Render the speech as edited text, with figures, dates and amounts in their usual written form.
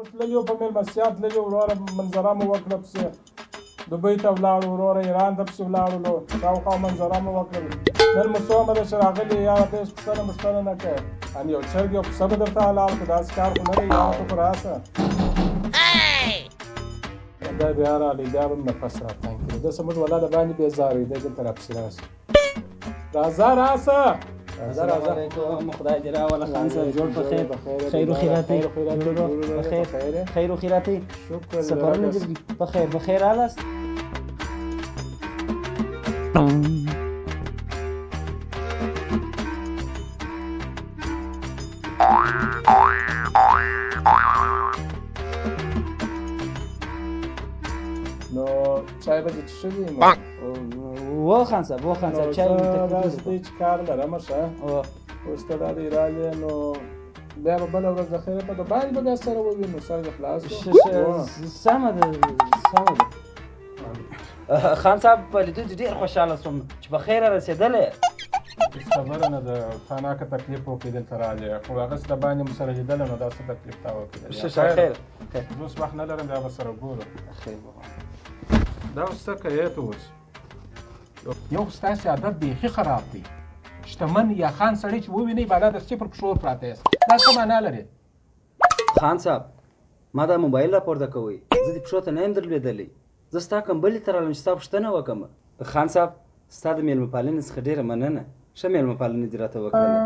موږ تللي وو په مېلمستیا تللي وو وروره، منظره مو وکړه پسې دوبۍ ته ولاړو وروره، ایران ته پسې ولاړلو، شاوخوا منظره مو وکړل. نن مو څومه ده چې راغلي یاره، ته هېڅ پوښتنه موښتنه نه کوې. ان یو چرګ یو پسه به درته حلال کړو، داسې کار خو نه دی یاره، ته خو راسه. دا بیا راغلی، بیا به هم نفس راتنګ کړي. داسې موږ ولا د باندې بېزار یو، دی دلته راپسې راسي. راځه راسه راځه راځه. علیکم، خدای دې راوله خان صاحب، جوړ په خیر، خیر و خیراتي، په خیر، خیر و خیراتي، شکر. سفرونه دې په خیر، په خیر رالاست. نو چای به دې څښلي نو؟ و خان صاحب، و خان صاحب، چای مې زه تکلیف داسې دی چې کار لرم ښه. اوس ته دا دی راغلې، نو بیا به بله ورځ د خیره په دباندې به بیا سره ووینو، سر دې خلاص کړو. سمه ده، سمه ده خان صاحب، په لیدو دې ډېر خوشحاله شوم چې په خیره رسېدلی. هېڅ خبره نه ده، تا ناکه تکلیف وکړي دلته راغلې، خو هغسې د باندې مو سره لیدله، نو دا څه تکلیف تا وکړي؟ ښه ښه، خیر خیر. زه اوس وخت نه لرم، بیا به سره ګورو. خیر بابا. دا اوس څه کوې ته؟ اوس یو خو ستاسې عادت بیخي خراب دی، شتمن یا خان سړی چې ووینئ بالا د صفر پښو پراته یاست، دا څه معنا لري؟ خان صاحب، ما دا موبایل راپورته کوئ، زه دې پښو ته نه یم درلوېدلی، زه ستا کمبلې ته راغلم چې ستا پوښتنه وکړم. خان صاحب، ستا د مېلمه پالنې څخه ډېره مننه، ښه مېلمه پالنه دې راته وکړله.